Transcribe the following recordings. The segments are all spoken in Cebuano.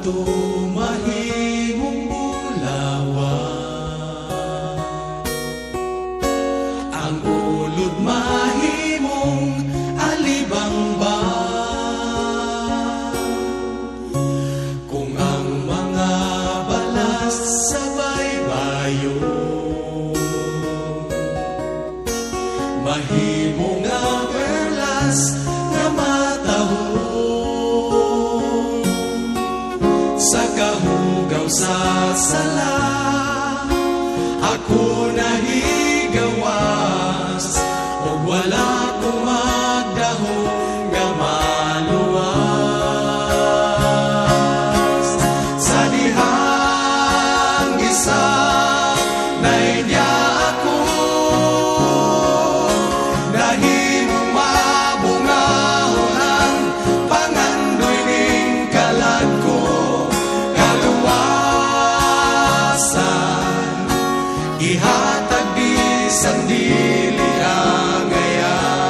Bato mahimong bulawan, ang ulod mahimong alibangba, kung ang mga balas sa baybayon mahimo nga perlas nga matahom sa kahugaw sa sala, ako nahigawas ug wala ko magdahom nga maluwas. Sa dihang gisanay niya ako, nahimong mabungahon ang pangandoy ning kalag ko. Kaluwasan ihatag bisan dili angayan.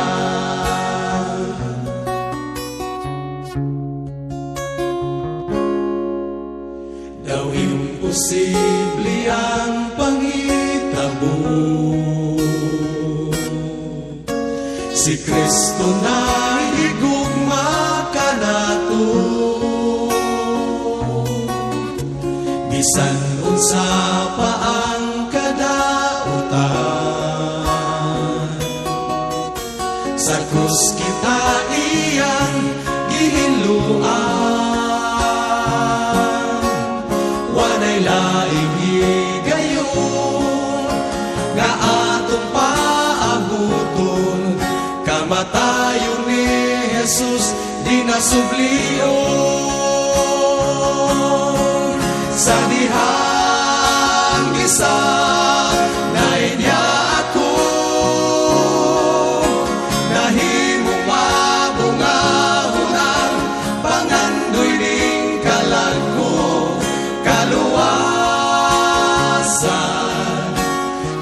Daw imposible ang panghitabo, si Kristo na higugma kanato. Bisan unsa pa ang kadautan, sa krus kita iyang gihinluan. Walay laing higayon nga atong paabuton, kamatayon ni Jesus di na sublion. Sa dihang gisanay niya ako, nahimong mabungahon ang pangandoy ning kalag ko. Kaluwasan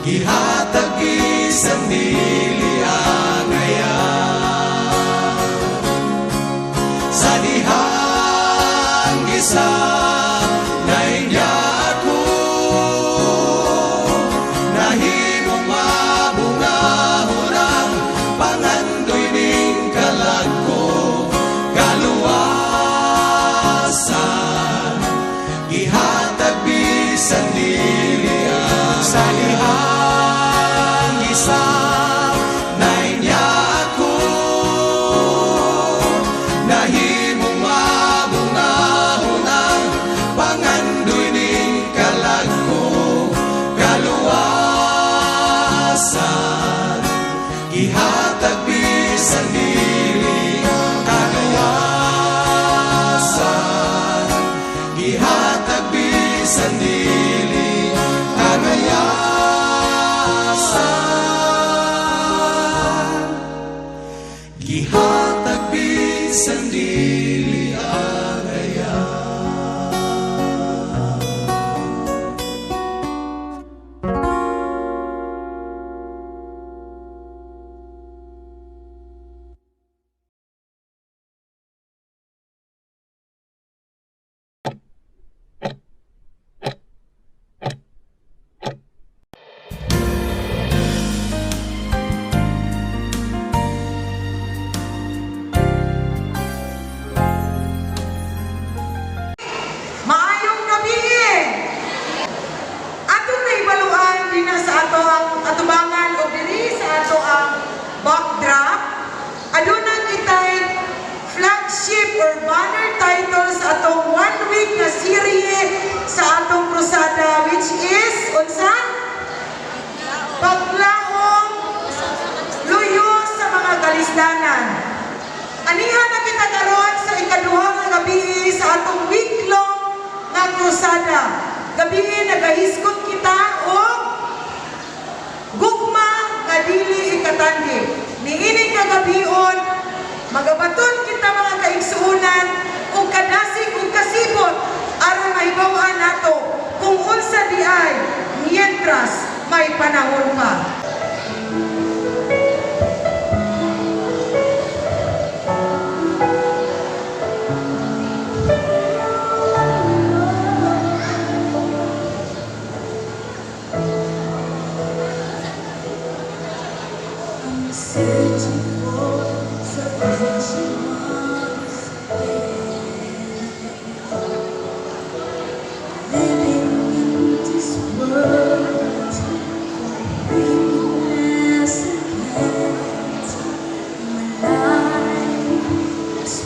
gihatag bisan dili angayan. Sa dihang gisanay niya ako, nahimong mabungahon ang pangandoy ning kalag ko. Kaluwasan gihatag bisan dili. Sa dihang gisanay niya ako, nahimong mabungahon ang pangandoy ning kalag ko. Kaluwasan gihatag bisan dili. Kaluwasan gihatag bisan dili angayan. Gihatag bisan dili angayan. Maayong gabii! Atong naibaluan dinha sa ato ang atubangan o diri sa ato ang backdrop. Aduna kitay flagship or banner title sa atong one week na serye sa atong krusada, which is unsa? Paglaom luyo sa mga kalisdanan. Anihan na kita karon sa ikaduha nga gabi sa atong week-long nga krusada. Gabii nagahisgot kita og gugma nga dili ikatanggi. Niining kagabion, magabaton kita, mga kaigsuonan, og kadasig ug kasibot aron mahibaw-an nato kung unsa di ay mientras may panahon pa.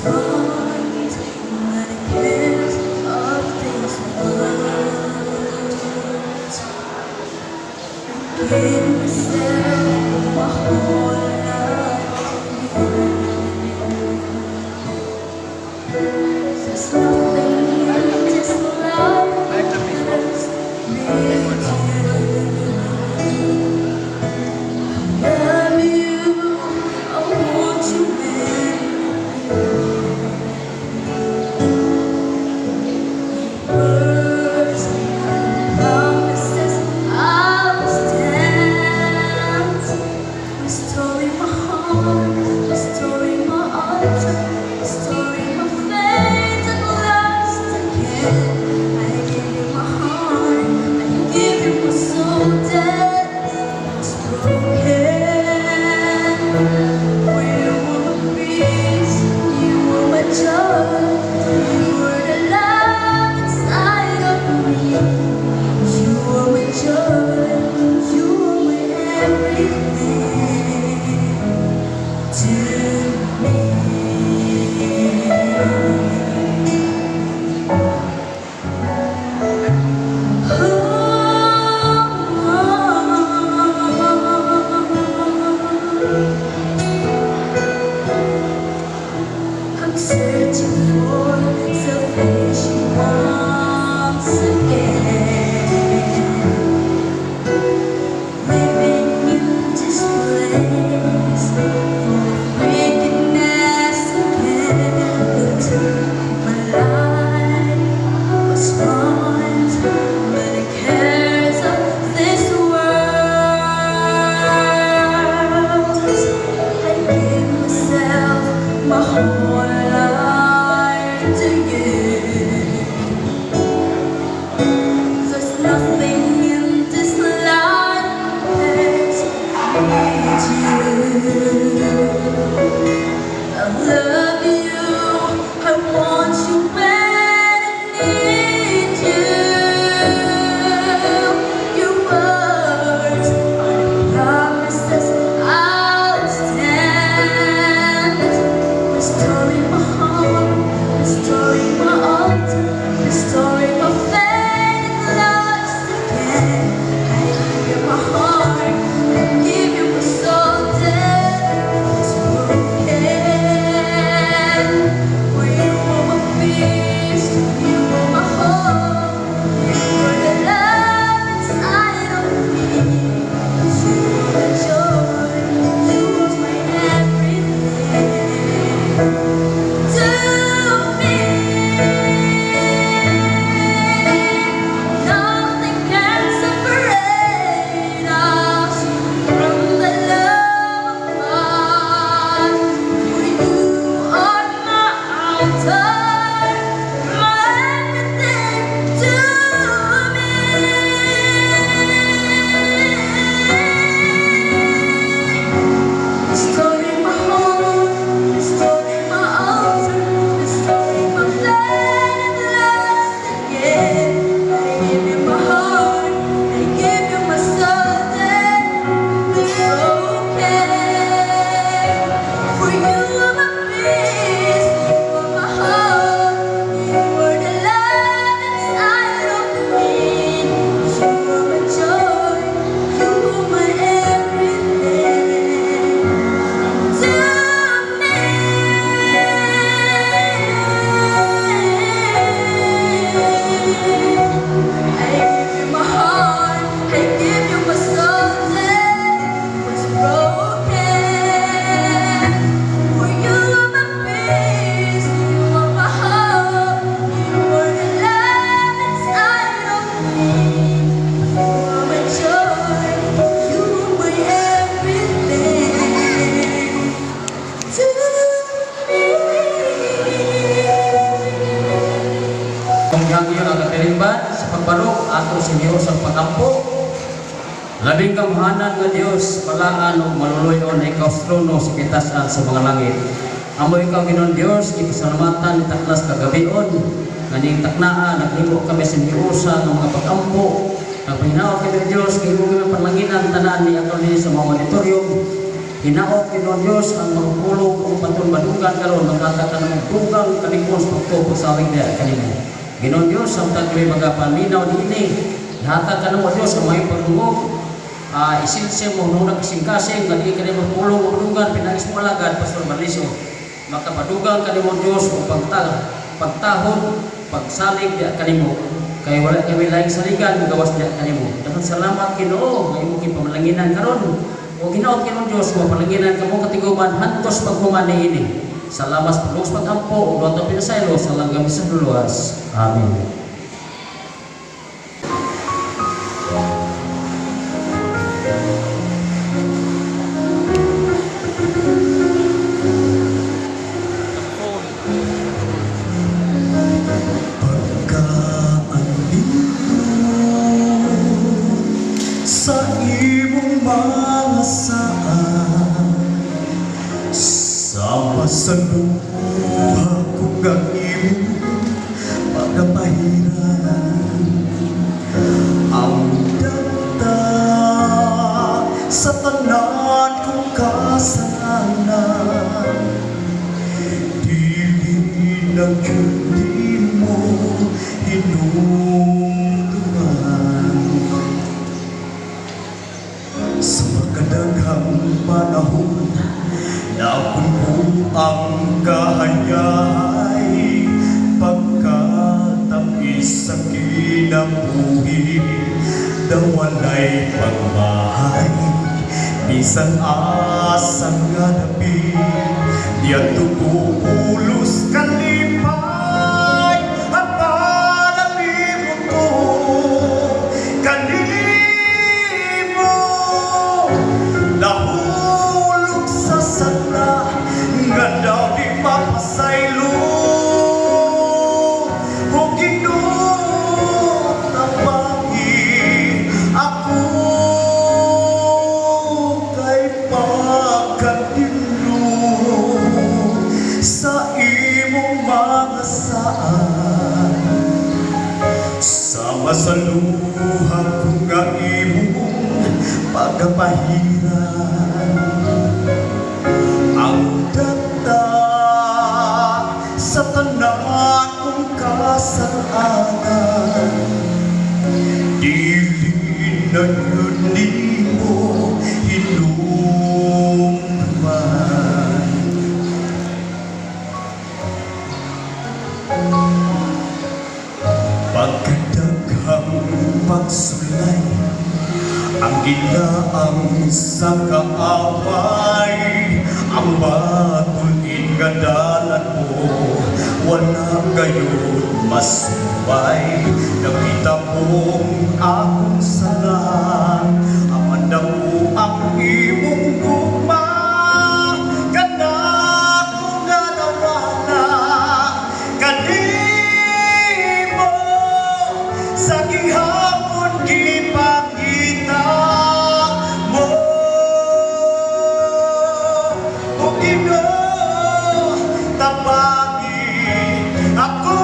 Burned by the cares of this world. I give myself, my whole life to you. There's nothing in this life compares with you. Love you, I want you with me. Words and promises I'll stand. Restoring my heart, restoring my altar, restoring my faith at last again. I give you my heart, I give you my soul that was broken. For you were my peace, you were my joy, you were the love inside of me. You were my joy, you were my everything to me. Oh, I'm searching for salvation once again. Living in this place full of wickedness and guilt. My life was burned by the cares of this world. I give myself, my whole life to you. There's nothing in this life compares with you. I love you, I want you when I need you. Your words are the promises I'll stand. Restoring my heart, restoring my altar, restoring my faith at last again. I give you my heart, I give you my soul that was broken. For you were my peace, you were my hope, you were the love inside of me. You were my joy, you were my everything to me. Nothing can separate us from the love of God. For you are my altar, my everything to me. Restoring my home, restoring my altar, restoring my faith at last again. I give you my heart, I give you my soul that was broken. For you are my peace, you are my hope, you are the love inside of me. You are my joy, you are my everything to me. I give you my heart, I give you my soul that was broken. For you are my peace, you are my hope, you are the love inside of me. You are my joy, you are my everything to me. Kung gihangyo ang katirimban sa pagbarok ato si Dios ang pagampo. Labing gamhanan nga Dios, balaan ug maluluy-on na ikaw sa trono sa kitasan sa mga langit. Amo ikaw, Ginoong Dios, gipasalamatan ni taklas kagabion nga ning taknaa naghimo kami sa miusa nga mga pagampo. Nagpahinaot kami, Dios, kay kami panlanginan tanan ni ato ni sa mga auditorium. Hinaot, Ginoong Dios, ang mga pulong ug patun. padunggan karon, maghatag ka namo dugang kalikon sa pagtuo, pagsalig diha kanimo. Ginoong Dios, samtang kami magapaminaw niini, ihatag ka namo, Dios, ang mga pagdungog. Isinsin mo nung kasing-kasing, nga di ka nimo pulong o padunggan, pinagis mo alagad, Pastor Marliso. Makapadugang ka nimo, Dios, o pagtahod, pagsalig diha kanimo. Kay wala kami laing saligan, gawas diha kanimo. Daghang salamat, Ginoo, nga imong gipamalanginan karon. O Ginoo, Ginoo Dios, mapalanginan kamo katiguman hantos paghuman niini. Salamat sa pagluwas, pagampo ug ato pinasaylo sa langgam sa luluwas. Amen. Pagkaandito sa imong mga saan, sama sa luha ko ang imong pagapahiran. Ang data sa tanan kong kasalanan, dili na gyud mo hinumduman. Sa makadaghang panahon, napunpo ang kahayay, pagkatamis sa kinabuhi, daw walay pagmahay. Bisan asa nga dapit, diadto ko pulos kalipay. Apan ang limot ko kanimo, nahulog sa sala nga daw di mapasaylo. O Ginoo, tabangi ako kay pagkadinlo sa imong mga saan. Sama sa luha ko nga imong pagapahiran. Ang data sa tanan kong kasalanan, dili na gyud nimo hinumduman. Pagkadaghang pagsulay, ang gilaang sa kaaway, ang matulin nga dalan mo, wala gayon masuway. Nakita mong akong sala, apan dako ang imong gugma, kanako nga nawala kanimo, sa gihapon gipangita mo. O Ginoo, tabangi ako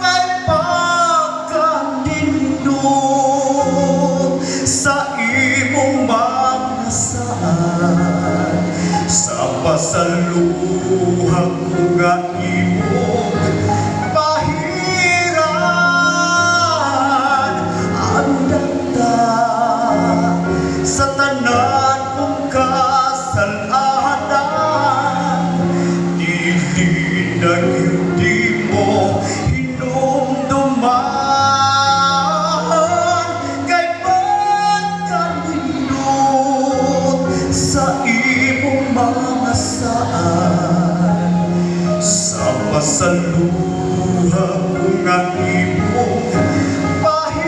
kay pagkadindot sa imong mga saan. Sa pasaluha ko nga imong pahiran. Ang data sa tanan kong kasalanan, dili na gyud mo hinumduman. Kay pagkanindot sa imong mga saan. Sa pasaluha ko nga imong pahiran.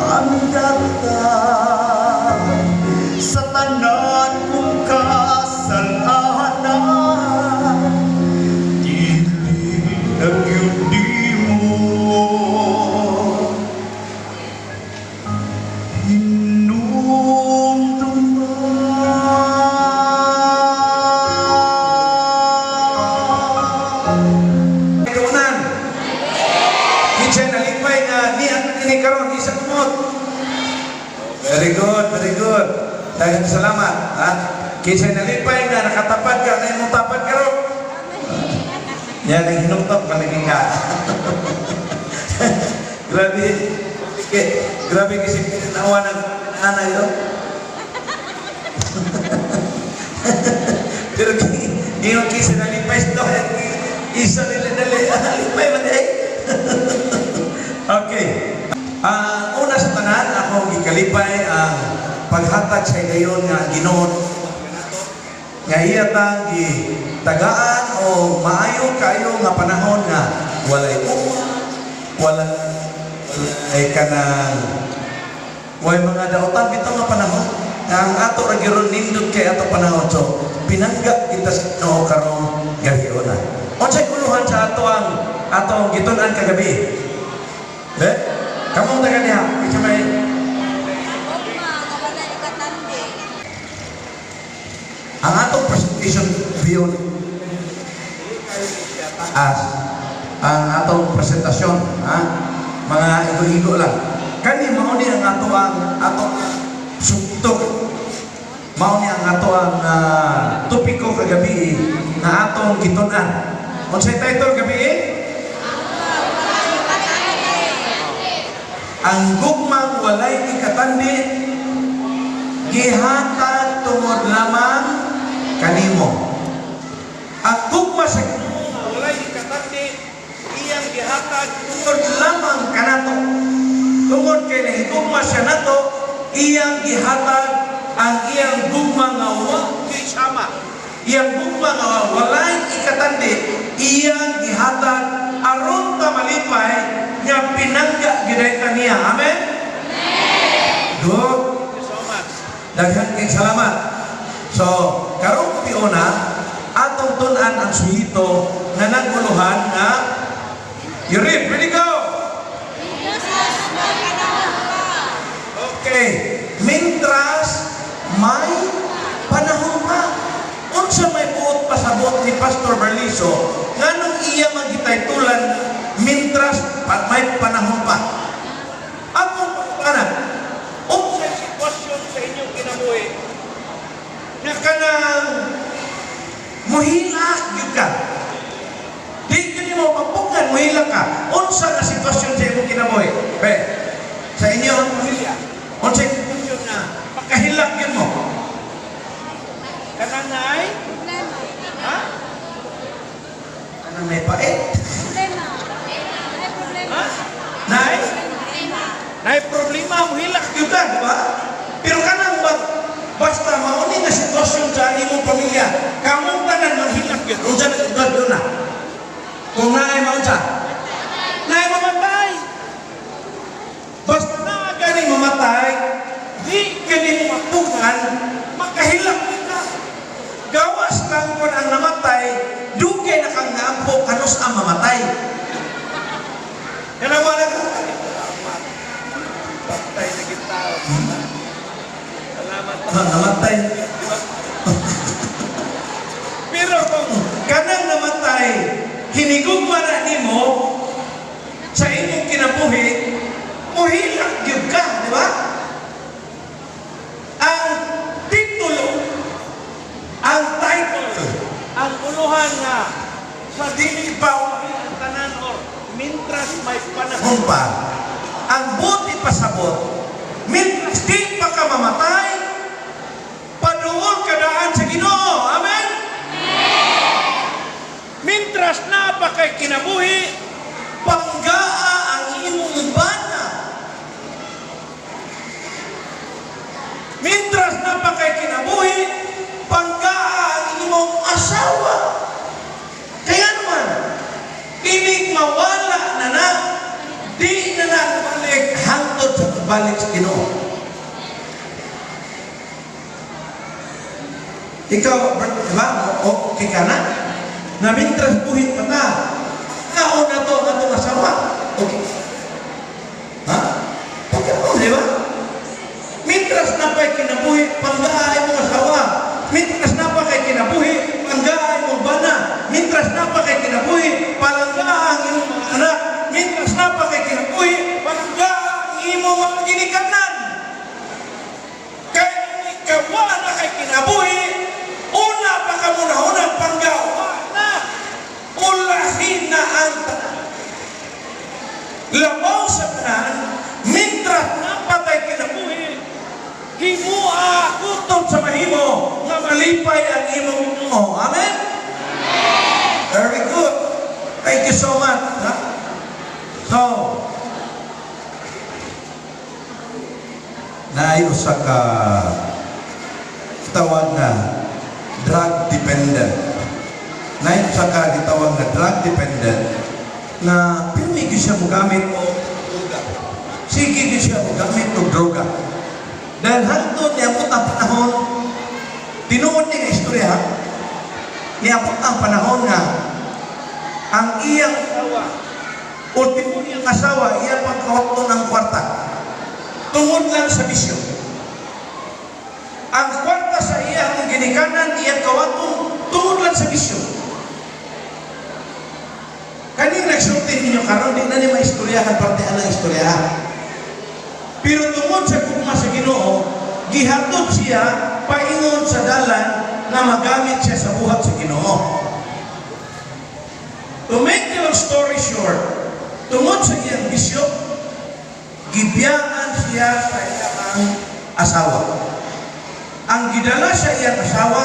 Ang data sa tanan kong kasalanan, dili na gyud nimo hinumduman. Katunan. Kinsay nalipay nga niya kini karon, isa kumot. Daghang salamat, ha? Kinsay nalipay nga nakatapad ka na imong tapad karon. Yan ang hinuktok palagi ka. Grabe. Grabe kasi pinawa ng anay yun. Pero giyon kisa nalipay sa isa nila dali nalipay man eh. Okay. Ang una sa tanan, akong gikalipay ang paghatag sa higayon nga Ginoo nga iya tang gitagaan o maayo kayo nga panahon nga walay ugma, wala ay kanang way mga dautan bitaw nga panahon nga ang ato ra gyud nindot kay ato panahon, so pinangga kita sa Ginoo karong gabiona. Unsay kuluhan sa ato ang atong gitun-an kagabi? De? Kamong taga diha, kinsa may Ugma, nga wala ikatandi. Ang atong presentation view as ang atong presentasyon, ha? Mga igo-igo lang. Kani mao ni ang ato ang atong suntok. Mao ni ang ato ang topiko kagabi nga atong gitun-an. Unsay title gabi? Ang gugmang walay ikatandi gihatag tungod lamang kanimo. Ang gugma sa Ginoo nga walay ikatandi iyang gihatag tungod lamang kanato. Tungod kay nahigugma siya nato, iyang gihatag ang iyang gugma nga wa kay sama. Iyang gugma nga walay ikatandi iyang gihatag aron ta malipay nga pinangga gyud ta niya. Amen. Good. Thank you so much. Daghan kay salamat. So, karong piona atong tun-an ang suhito nga naguluhan nga. You read, ready, go. Okay. Mintras may panahon pa. Unsa may buot pasabot ni Pastor Berliso nganong iya magitaytulan mintras may panahon pa? Akong anak, Unsay sitwasyon sa inyong kinabuhi nga kanang muhilak gyud ka. Di ka nimo mapugan, muhilak ka. Unsa nga sitwasyon sa imong kinabuhi? Be, sa inyo ang pamilya. Unsa sitwasyon nga pakahilak gyud mo? Kanang naay? Problema. Ha? Kanang may pait. Problema. Ay, problema. Ha? Nay? Problema. Naay problema, muhilak Gyud ka, di ba? Pero kanang ba, basta mauni nga sitwasyon sa imong pamilya, kamong tanan manghilak gyud. Unsa na sitwasyon na? Kung naay maunsa? Naay mamatay. Basta naa gani mamatay, di gani mo mapugan, makahilak gyud ka. Gawas lang kon ang namatay, dugay na kang naampo kanus ang mamatay. Kana mo na ka? Patay na kita. Salamat. Namatay. Pero kung Kanang namatay, hinigugma na nimo sa imong kinabuhi, muhilak gyud ka, di ba? Ang titulo, ang title, ang uluhan nga sa dili pa ulahi ang tanan or mintras may panahon pa, ang buti pasabot, mintras di pa ka mamatay, paduol ka daan sa Ginoo. Amen? Mintras na pa kay kinabuhi, Panggaa ang imong bana. Mintras na pa kay kinabuhi, panggaa ang imong asawa. Kaya naman, inig mawala na na, di na na balik hangtod sa pagbalik sa Ginoo. Ikaw, Bert, di ba? Okay ka na? Na mintras buhi pa ta, naon na to ang atong asawa. Okay. Ha? Pagkaon, di ba? Mintras na pa'y kinabuhi, panggaa imong asawa. Mintras na pa kay kinabuhi, panggaa imong bana. Mintras na pa kay kinabuhi, palanggaa ang imong mga anak. Mintras na pa kay kinabuhi, palanggaa ang imong mga ginikanan. Kay ikaw Maglipay ang imong Ginoo. Amen? Very good. Thank you so much. Ha? So, naay usa ka tawag na drug dependent. Naay usa ka gitawag na drug dependent na pirmi gyud siya mogamit og droga. Sige gyud siya mogamit og droga. Dahil hangtod niabot ang panahon, tinuod ni nga istorya, ha? Niabot ang panahon nga ang iyang asawa o tinuod niyang asawa, iya pang kawaton ang kwarta. Tungod lang sa bisyo. Ang kwarta sa iyang ginikanan, iyang kawaton, tungod lang sa bisyo. Kaning nagsulti ninyo karon, di na ni maistoryahan parte anang istorya. Pero tungod sa gugma sa Ginoo, gihatod siya paingon sa dalan na magamit siya sa buhat sa Ginoo. To make the long story short, tungod sa iyang bisyo, gibiyaan siya sa iyang asawa. Ang gidala sa iyang asawa,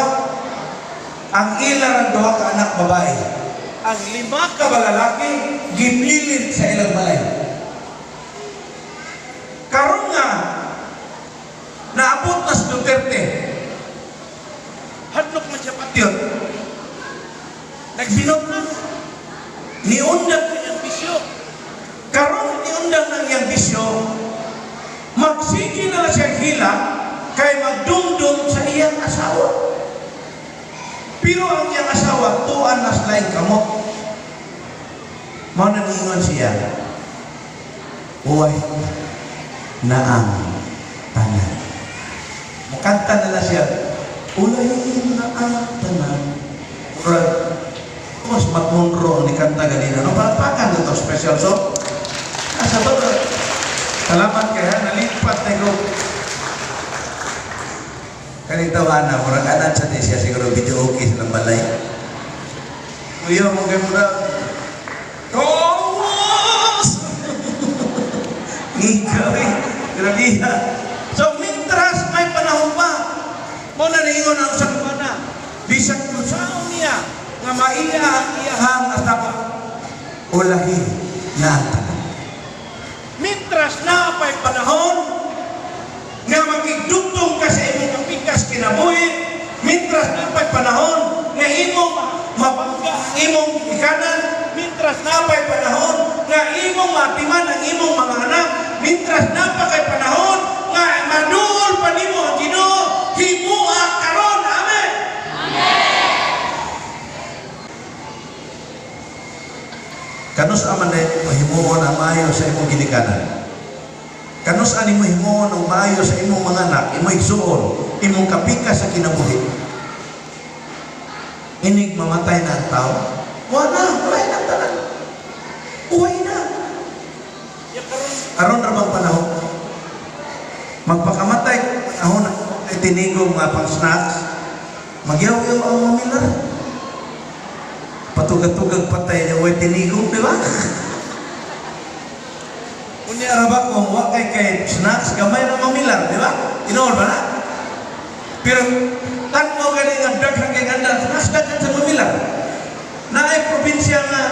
ang ilang duha ka anak babae. Ang lima ka Ka lalaki, gibilin sa ilang balay. Karon nga, naabot na si Duterte, hadlok man siya pati. yun, nagsinod na, niundang Ang bisyo. karon niundang ng iyang bisyo, magsige na lang siya hila kay magdumdum sa iyang asawa. Pero ang iyang asawa, tuan na sila yung kamot. Mao na niingon siya, "Uway na ang tanan." Mukanta na lang siya, "Ulay na ang tanan." Murag, mas Matt Monro ni kanta ganina. No, palakpakan na to special. So, asa to? Salamat kay ha, nalipat na ko. Kaning tawana, murag anan sa di siya siguro video okay sa balay. Kuya mo kay murag, Kawas! Ikaw eh, grabe ha. So, mintras may panahon pa. Mo na niingon ang sa na. Bisag kusaon niya nga maiya ang iyahang asawa. Ulahi na ang tanan. Mintras na pa'y panahon nga makigdugtong ka sa imong kapikas kinabuhi, mintras na pa'y panahon nga imong mabangga ang imong ikanan, mintras na pa'y panahon nga imong matiman ang imong mga anak, mintras na pa kay panahon nga maduol pa nimo ang Ginoo, himua karon. Amen. Kanus aman na himuon ang maayo sa imong ginikanan? Kanus ani mo himuon ang maayo sa imong mga anak, imong igsuon, imong kapikas sa kinabuhi? Inig mamatay na ang tao, wala, wala na ang tanan. Uway na. Ya karon Aron ra bang panahon? Magpakamatay panahon na ay tinigong mga pang snacks, magyaw-yaw ang mamilar. Patugag-tugag patay niya, uway tinigong, di ba? Unya ra ba kung wa kay kay snacks, gamay ra mamilar, di ba? Tinuod ba na? Pero tanaw gani nga daghan kay ganda snacks, daghan sa mamilar. Naay probinsya nga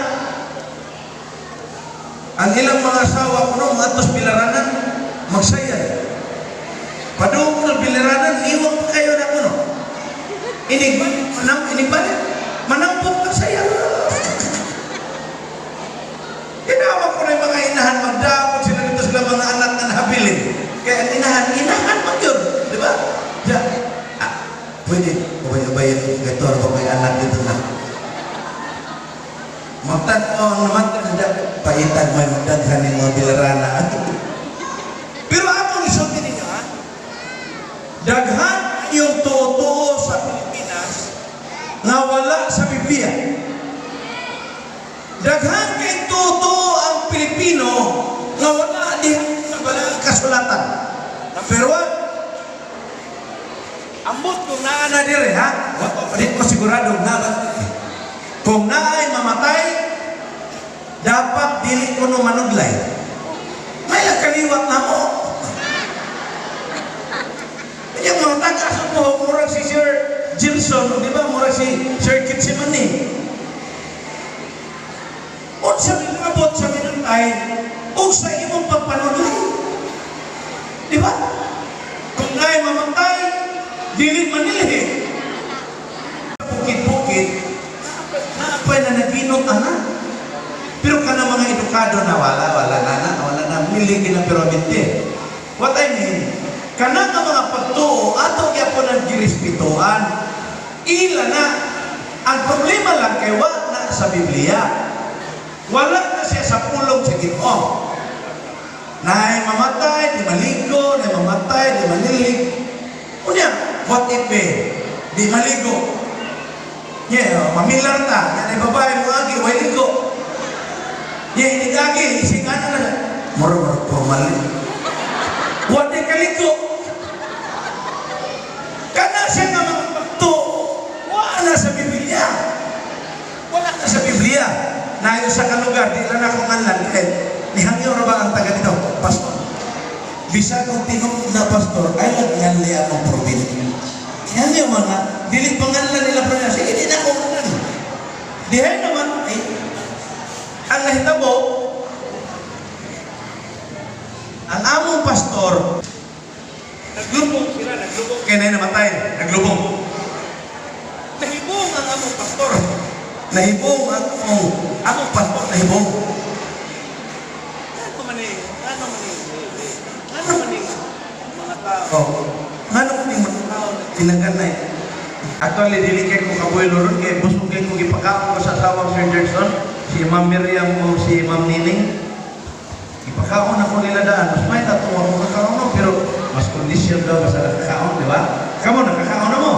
ang ilang mga asawa kuno mga bilaranan magsayay. Padung ng bilaranan, niwang pa kayo na kuno. Inig manam inig balik, manampot ka saya. Ginawa ko na yung mga inahan, magdapot sila dito sila mga anak na nahabilin. Kaya ang inahan, inahan man yun, di ba? Ya, ah, pwede, ubay-ubayin, ganito, ano ba may anak dito na? Magtan-o naman, paitan mo yung magdaghan ng mga bilarana. Pero akong isulti ninyo, ha? Daghan yung tuo-tuo sa Pilipinas nga wala sa Biblia. Daghan kay tuo-tuo ang Pilipino nga wala diha sa balang kasulatan. Number one, ambot kung naa na dire ha? Di ko sigurado na kung naay mamatay, dapat dili ko no manudlay. May kaliwat na mo. Yung mga taga sa buhok, murag si Sir Gilson. si Sir Kitsimani. Unsa may labot sa minatay o sa imong pagpanunoy? Di ba? Kung naay mamatay, dili manilhi. Bukid-bukid, naapay na naginot ana. Pero kana mga edukado na wala, wala na na, wala na, niligi na pero binti. What I mean, kana nga mga pagtuo, ato gyapon ang girespetuan. Ila na, ang problema lang kay wa na sa Biblia. Wala na siya sa pulong sa Ginoo. Naay mamatay, di maligo, naay mamatay, di manilig. Unya, what if eh, di maligo? Yeah, oh, mamilar ta, yan ay babae mo agi, way ligo. Yeah, inigagi, ising ano na. Mura mura formal. Wa di kaligo. Kana siya nga mga pagtuo, wala sa Biblia. Wala na sa Biblia. Nayo sa kalugar, di lang ako nganlan. Eh, nihangyo ra ba ang taga dito? Pastor. Bisan kung tinuod na pastor, ay nagngani akong probinsya. Nihangyo mga, dili panganlan nila probinsya. Sige, di na ako nganlan. Dihay naman, eh, ang nahitabo, ang among pastor, Naglubong sila, naglubong. kaya na namatay, naglubong. Nahibong ang among pastor. Nahibong ang among pastor, nahibong. Ano man eh, ano man eh, ano man eh, mga tao. Oh, ngano kung yung Tao na tinanggal na eh. Actually, dili kay ko kabuelo ron, kay busog kay ko gipakaon ko sa asawang Sir Gerson, si Ma'am Miriam o si Ma'am Nining. Ipakaon ako nila daan, mas may tatuwa ko kakaon no, pero mas kondisyon daw basta nakakaon, di ba? Kamo, nakakaon na mo.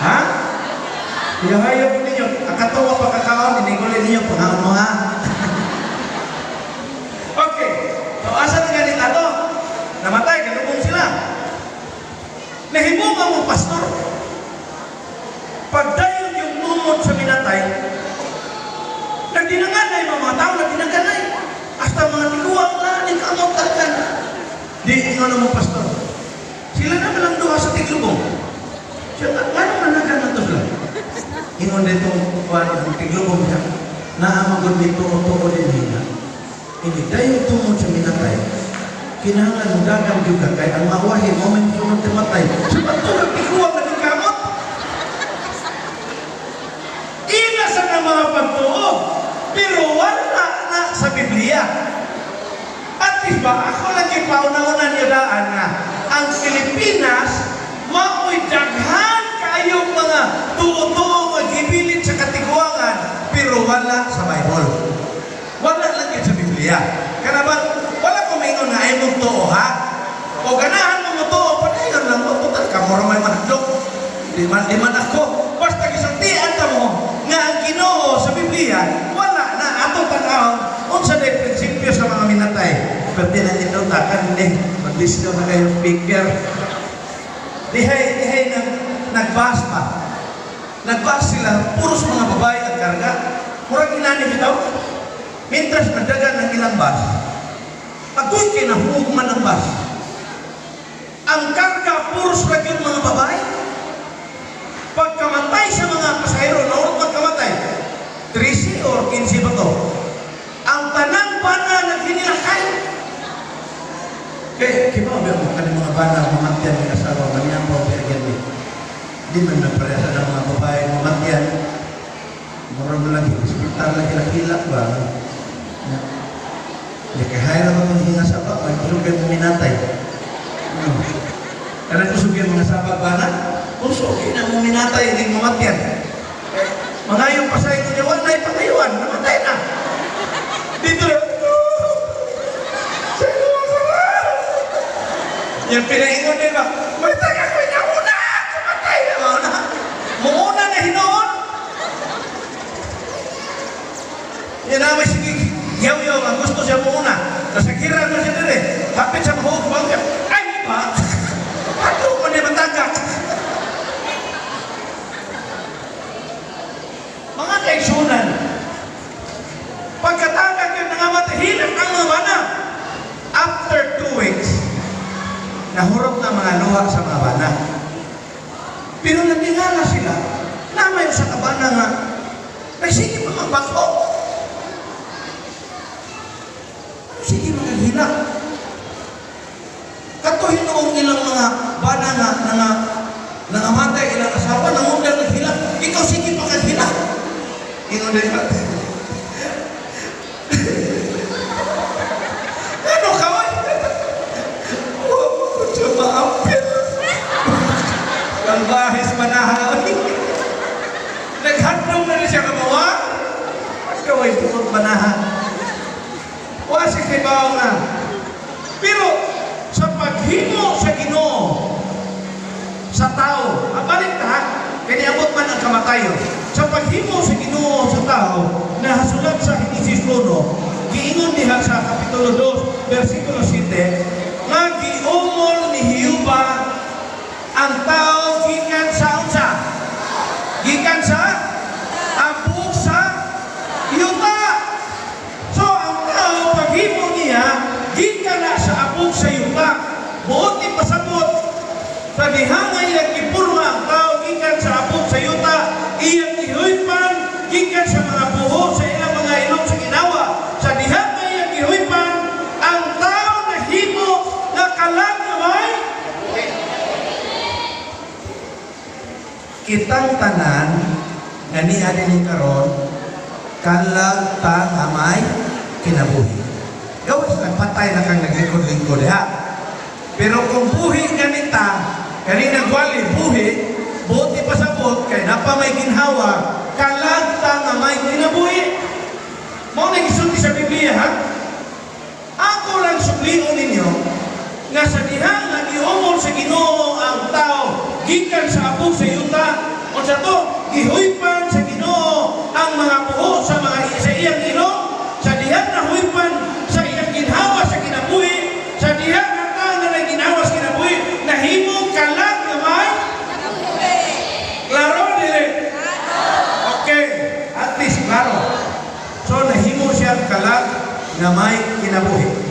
Ha? Iyahayo ko ninyo, ang katuwa pa kakaon, inigulin ninyo, pangaon mo ha. Okay, so asa na ganit ato? Namatay, galubong sila. Nahibong ang pastor. Pagdayon yung tumod sa minatay, nagdinanganay mga mga tao, nagdinanganay. Hasta mga tiguang na, ni kamot tagan. Di, ingon mo pastor. Sila na lang duha sa tiglubong. Siya, nga naman na to sila? Ingon dito, kuwan, ang tiglubong siya. Naamagod dito, tuo din nila. Ini dayon tumod sa minatay. Kinahanglan mo dagang jud ka kay ang mawahi mo man sunod matay. Sa pagtulog tiguang na kamot. Ila sa nga mga pagtuo, pero wala na sa Biblia. At least ba, ako lang yung pauna-una niyo daan nga, ang Pilipinas, mao'y daghan kayong mga tuo-tuo nga gibilin sa katiguangan, pero wala sa Bible. Wala lang yun sa Biblia. Kana ba, wala ko maingon na ay mong tuo, ha? O ganahan mo mo tuo, padayon lang mo, total, kamoro may manadlok. Di man ako. Basta gisultian ta mo, nga ang Ginoo sa Biblia, wala na atong tan-awon, unsa day prinsipyo sa mga minatay. Pwede na nindotakan, hindi. Mag-disco na kayo speaker. Dihay, dihay, nag, nagbas pa. Nagbas sila, puros mga babae ang karga. Murag inani bitaw. Mintras nagdagan ng ilang bus, agoy kay nahuog man ang bus. Ang karga, puros ra gyud mga babae. Pagkamatay sa mga pasahero, naurot pagkamatay, 13 or 15 ba to? Ang tanang bana naghinilakay. Kay, kibaw ba mo kaning mga bana mamatyan ng asawa, manyampaw kay agad ni. Di man na parehasa ng mga babae mamatyan. Mura mo lagi, hospital lagi hilak ba? Ya. Di kay hayra mo itong hinga sa ba, may kusog kayo minatay. No. Karang kusog kayo mga sabag ba na? Kusog kayo na mo minatay, hindi mamatyan. Eh, mga yung pasay ko niya, wala na ipangayuan, namatay na. Dito na, yung pinaingon nila, may taga ko niya una, kamatay na mauna. Muuna na hinoon. Yan na may sige, yaw-yaw, ang gusto siya muuna. Nasakiran na siya dire. Hapit sa mahuog, bangka. Ay, ba? Ato ko niya matagak. Mga kaigsunan, pagkatagak yung nangamatay, hilak ang mga bana. After 2 weeks, nahurot na mga luha sa mga bana. Pero natingala sila, Namay sa kabana nga nagsige pa magbako. Ano sige mga? Kato hinuong ilang mga bana nga nga nangamatay ilang asawa, nangundang naghilak. Ikaw sige pa kag hilak. Ingon din ba? Ano ka man? Oh, siya maampil. Ang bahis manahaw. Naghandong na rin siya kamawa. Ikaw ay tukod manaha. Wa siya kay nga. Pero sa paghimo sa Ginoo sa tao, balik ta, kaya niabot man ang kamatayon. Sa paghimo sa Ginoo sa tao, nahasulat sa Henesis 1, giingon diha sa Kapitulo 2, versikulo 7, nga giumol ni Jehova ang tao gikan sa unsa? Gikan sa abog sa yuta. So ang tao paghimo niya gikan na sa abog sa yuta. Buot ipasabot sa diha nga iyang gipurma ang tao gikan sa abog sa yuta, iyang gihuypan gikan sa mga buho sa ilang mga ilong sa ginawa. Sa diha nga iyang gihuypan ang tao nahimo nga kalag nga may kitang tanan nga niya dinhi karon kalag ta nga may kinabuhi. Gawas lang patay na kang naglingkod-lingkod ha. Pero kung buhi ganita, kani nagwali buhi, buti pasabot kay napa may ginhawa, kalag ta nga may kinabuhi. Mao na gisulti sa Biblia ha. Ako lang sublion ninyo nga sa diha nga giumol sa Ginoo ang tao gikan sa abog sa yuta, unsa to gihuypan sa Ginoo ang mga buho sa mga sa iyang ilong, sa diha nahuypan sa iyang ginhawa sa kinabuhi, sa diha nga tao nga nagginhawa sa kinabuhi nahimong kalag nga may klaro dili. Okay, at least klaro. So nahimo siya kalag nga may kinabuhi.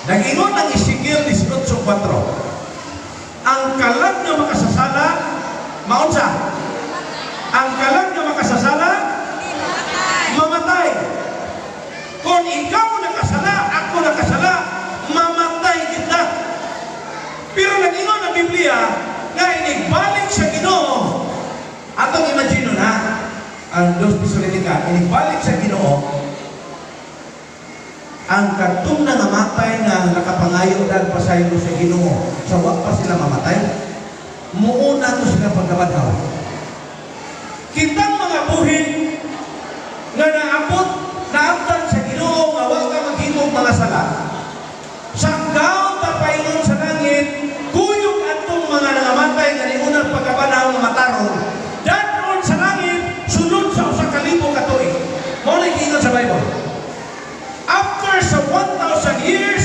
Nag-ingon ang Ezekiel 18:4, ang kalag nga makasasala, maunsa? Ang kalag nga makasasala, mamatay. Kung ikaw nakasala, ako nakasala, mamatay kita. Pero nag-ingon ang Biblia nga inigbalik sa Ginoo. Atong imagine na ang Dos Tesalonica, inigbalik sa Ginoo ang katong nangamatay nga nakapangayo dahil pasaylo sa Ginoo, sa wa pa sila mamatay, muuna to sila pagkabadhaw. Kitang mga buhi nga naabot, naabtan sa Ginoo nga wa ka maghimong mga sala, sanggaw ta paingon sa langit, kuyog atong mga nangamatay nga niunang pagkabadhaw nga mataron, dadon sa langit sulod sa 1,000 ka tuig. Mao na giingon sa Bible. After sa 1,000 years,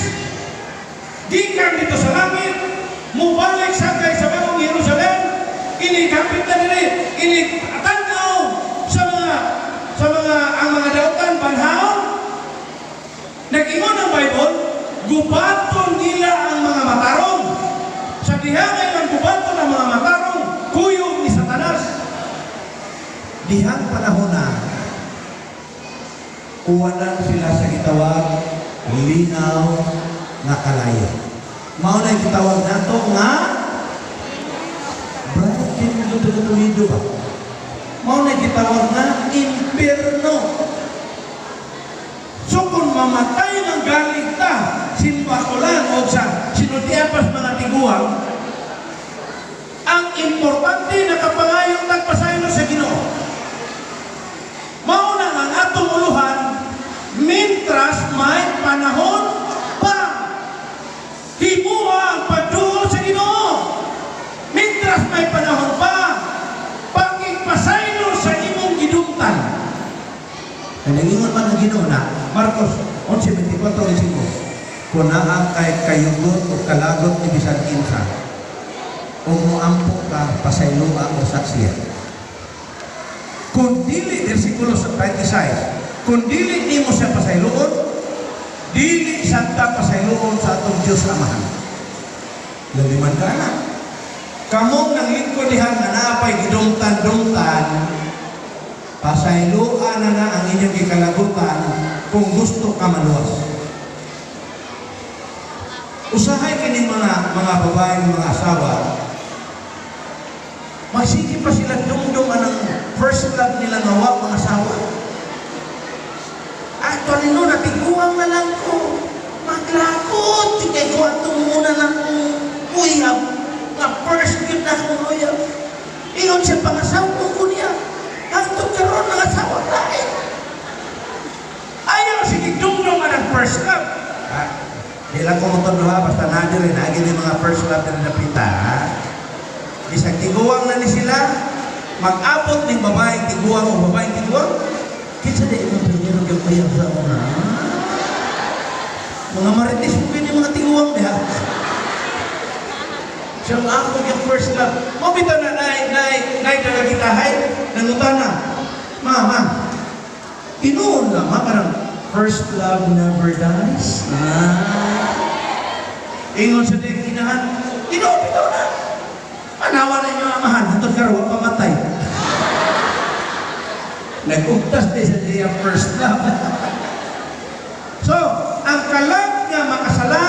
gikan dito sa langit, mubalik sa kay sa bagong Jerusalem, inikapit na diri, inikatanaw sa mga ang mga dautan banhaw. Nag-ingon ang Bible, gubaton nila ang mga matarong. Sa diha nga ilang gubaton ang mga matarong, kuyog ni Satanas. Dihang panahon na uwanan sila sa gitawag linaw nga kalayo. Mao na gitawag nato nga bright tulido ba? Mao na gitawag nga impierno. So kung mamatay ng galing ta, simba ko lang o sa sinultiapas mga tiguang, ang importante nakapangayon tagpasaylo sa Ginoo. Mao na ang atong uluhan mintras may panahon pa. Himuha ang pagduol sa Ginoo. Mintras may panahon pa, pakigpasaylo sa imong gidumtan. Kaya nangingon man ang Ginoo na Marcos 11:24-25, kung naa kay kayugot o kalagot ni bisan kinsa, kung moampo ka, pasayloa o saksiya. Kung dili, versikulo 26, kung dili nimo siya pasayloon, dili santa pasayloon sa atong Diyos Amahan. Laliman ka na. Kamong nanglingkod diha nga naapay gidumtan-dumtan, pasayloan na na ang inyong gikalagutan kung gusto ka maluwas. Usahay kining mga babae, mga asawa, magsige pa sila dumdum anang first love nila nga wa mga asawa. Actually no, natiguang na lang ko. Maglakot, kay ko atong muna lang kong uyab. Nga first gyud na akong uyab. Ingon siya, pangasawa ko niya. Hangtod karon ng asawa lain. Ayaw sige dumdum anang first love. Ah, di lang ko mo ha, basta na diri, naagi ni mga first love na napita. Ha? Bisag tiguang na ni sila, mag-abot ning babaeng tiguang o babaeng tiguang, kinsa di imong primero gyud uyab sa una? Mga marites mo kini mga tiguang diha. Siya ang ako yung first love. Mo bitaw na nay nay nay nagagitahay, nangutana. Ma, ma. Tinuod lang ma, parang first love never dies. Ah. Ingon sa diyang inahan, tinuod bitaw na. Manawa na inyo amahan, hantod karon wa pamatay. Nag-ugtas di sa diyang first love. So, ang kalag nga makasala,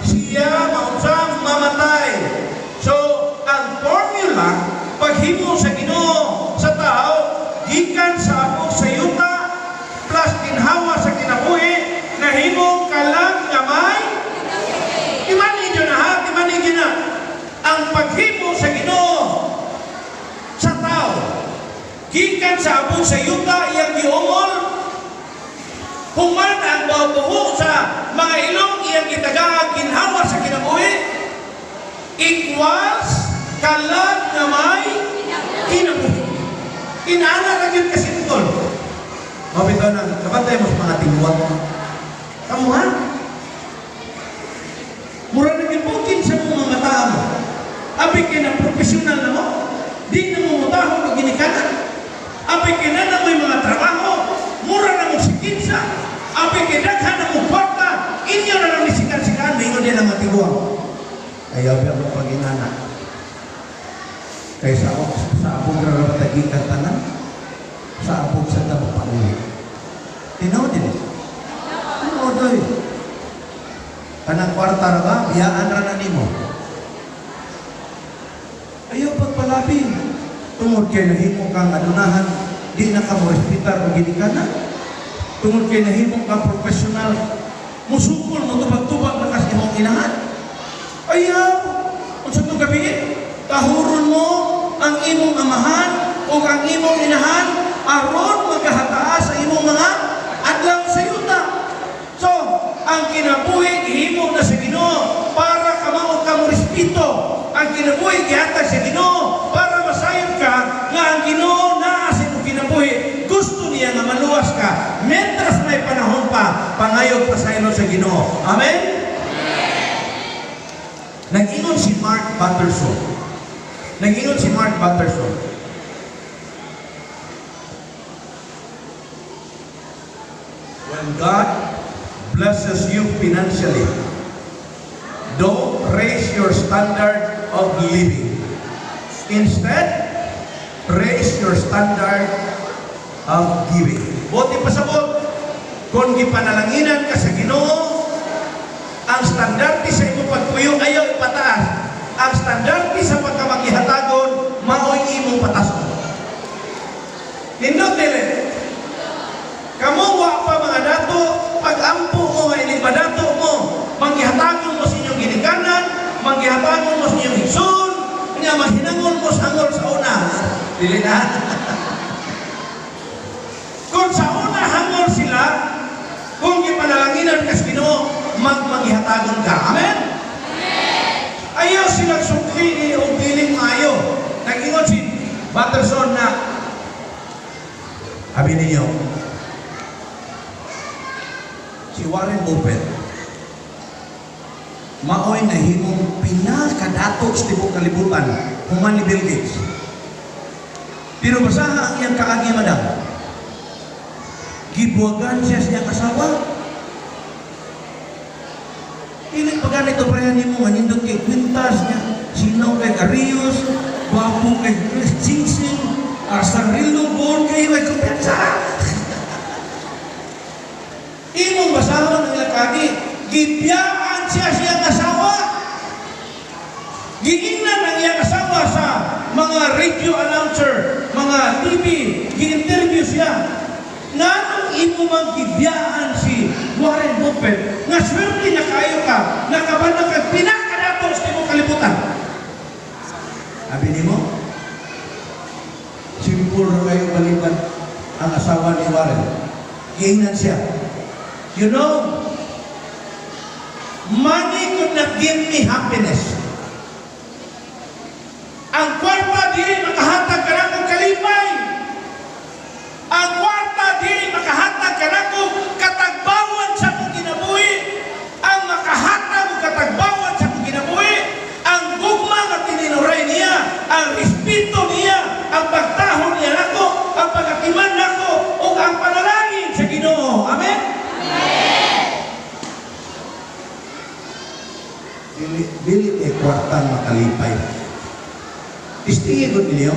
siya mausang mamatay. So, ang formula, paghimo sa Ginoo sa tao, gikan sa apok sa yuta, plus ginhawa sa kinabuhi, nahimong kalag nga may Timan ninyo na ha, timan ninyo na. Ang paghimo sa Ginoo sa tao, gikan sa abog sa yuta, iyang giungol, human ang buho sa mga ilong iyang gitagaang ginhawa sa kinabuhi, equals kalag na may kinabuhi. Inaana ra gyud kasintol. Mabitaw na, kabantay mo sa mga tiguang. Kamuha? Mura na gyud mo, kinsa mo mga mataa mo. Abi kay na profesional na mo, di na mo mutahon og ginikanan. Abi kay na na mo'y mga trabaho, mura na mo si kinsa. Abi kay daghan na mo kwarta, inyo na lang ni sikan-sikan, mingon din ang mga tiguang. Ayaw ba mo pag-inana? Kay sa sa abog ra ra tagikan tanan, sa abog sa tabo pauli. Tinuod din. Tinuod oy. Kanang kwarta ra ba? Biyaan ra na nimo. Ayaw pagpalabi. Tungod kay nahimo kang adunahan, di na ka mo respetar og ginikanan. Tungod kay nahimo kang profesional, musukol mo tubag-tubag na kas imong inahan. Ayaw! Unsa tong gabi? Tahuron mo ang imong amahan o ang imong inahan aron magahataas sa imong mga adlaw sa yuta. So, ang kinabuhi gihimo na sa Ginoo para kamao ka mo respeto. Ang kinabuhi gihatag sa Ginoo para masayod ka nga ang Ginoo naa sa imong kinabuhi. Gusto niya nga maluwas ka. Mentras may panahon pa, pangayog pasaylo sa Ginoo. Amen? Nag-ingon si Mark Batterson. Nag-ingon si Mark Batterson. When God blesses you financially, don't raise your standard of living. Instead, raise your standard of giving. Buti pasabot, kung gipanalanginan ka sa Ginoo, ang standarte sa imong pagpuyo ayaw ipataas. Ang standarte sa pagkamagihatagon maoy imong patason. Nindot dili. Kamo wa pa mga dato, pag-ampo mo nga ining madato mo, manggihatagon mo sa inyong ginikanan, manggihatagon mo sa inyong higsoon, nga maghinangol mo sa hangol sa una. Dili na. Kung sa una hangol sila, kung gipanalanginan kas Ginoo, magmanghihatagon ka. Amen? Ayaw silang sukli o diling maayo. Nag-ingon si Batterson na, sabi ninyo, si Warren Buffett, maoy nahimong pinakadato sa tibuok kalibutan, human ni Bill Gates. Pero basaha ang iyang kaagi, madam. Gibuwagan siya sa iyang asawa. Dili pa ganito pa yan nimo, manindot kay kwintas niya. Sino kay Arius, gwapo kay Singsing, sarilo gold kayo ay kumpiyansa. Imong basahon ang ilang kagi, gibiyaan siya siyang asawa. Giingnan ang iyang asawa sa mga radio announcer, mga TV, gi-interview siya. Nganong imo mang gibiyaan si Warren Buffett, nga swerte na kayo ka, nakabana ka, pinakadato sa imong kalibutan? Abi nimo, simple ra kayo balikan ang asawa ni Warren. Giingnan siya, "You know, money could not give me happiness. Ang kwarta dili makahatag kanakong kalipay. Ang kwarta dili makahatag kanakong katagbawan sa akong kinabuhi. Ang makahatag og katagbawan sa akong kinabuhi, ang gugma nga tininuray niya, ang respeto niya, ang pagtahod niya nako, ang pagatiman nako, ug ang panalangin sa Ginoo." Amen. Dili dili kay kwartang makalipay. Istingi ko ninyo.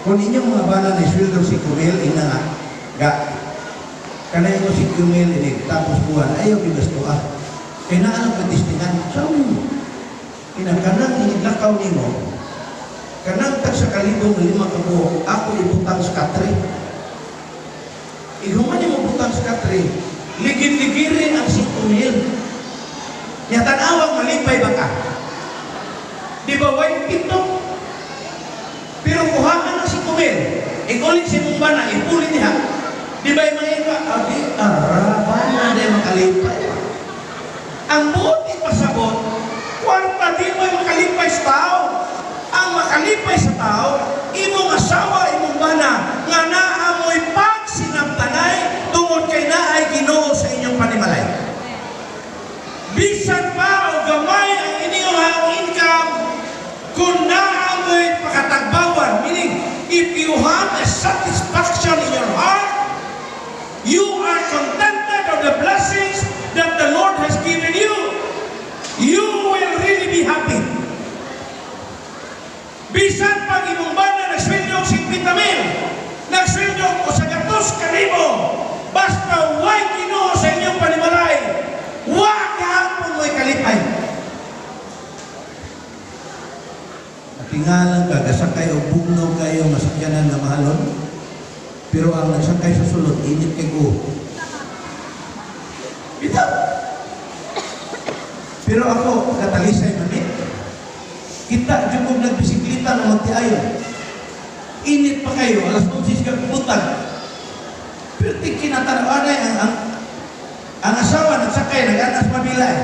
Kung inyong mga bana na sweldo 5,000, ina nga, ga, kanay mo 5,000 ini, tapos buwan, ayaw gigasto ah. Kaya na alam katistingan, sa mo. Ina kanang iniglakaw nimo, kanang tag sa kalibong 5 ka buok, ako ibutang sa katre. Ihuman nimo butang sa katre, ligid-ligirin ang 5,000. Nya tanawang malipay ba ka? Di ba way pito? Pero kuhaan ang 5,000. Ikulit si mong bana, ipuli niya. Di ba yung mga iba? Abi, ara, bana di makalipay. Ang buti pasabot, kwarta di mo makalipay sa tao. Ang makalipay sa tao, imong asawa, imong bana, nga naamoy pagsinabtanay, tungod kay naay Ginoo sa inyong panimalay. Bisan pa o gamay ang inyong income, kung naamoy pakatagbawan, meaning, if you have a satisfaction in your heart, you are contented of the blessings that the Lord has given you, you will really be happy. Bisan pag imong bana nagsweldo og 50 mil, nagsweldo og 100,000, basta way Ginoo sa inyong panimalay, wa gihapon mo'y kalipay. Natingalan ka, gasakay o bugnaw kayo, masakyanan nga mahalon, pero ang nagsakay sa sulod, init kay go. Bitaw! Pero ako, katalisay man. Kita, dyan kong nagbisiklita na magtiayon. Init pa kayo, alas 11 ka buntag. Pero kinatanawanay ang asawa nagsakay, nag-anas mabilay.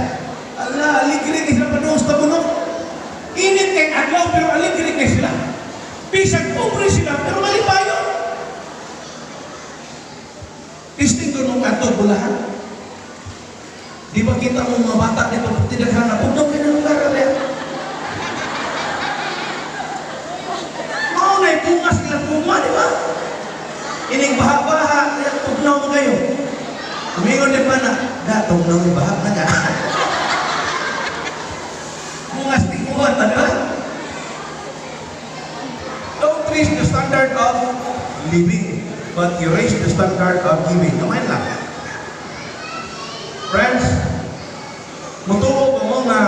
Ala, aligre kay sila panuos sa tabunok. Init kay adlaw, pero aligre kay sila. Bisag pobre sila, pero malipayon. Testing ko nung ato, bulahan. Di ba kita mo mga bata nito, tinaghan na, pugnaw kayo ng lugar, abe. Mao na'y bunga sila bunga, di ba? Ining baha-baha, tugnaw mo kayo. Tumingon din pa na, da, tugnaw yung baha na ka. Bunga sa tiguan, di ba? Don't raise the standard of living, but you raise the standard of giving. Kamay lang. Friends, mutuo ba mo nga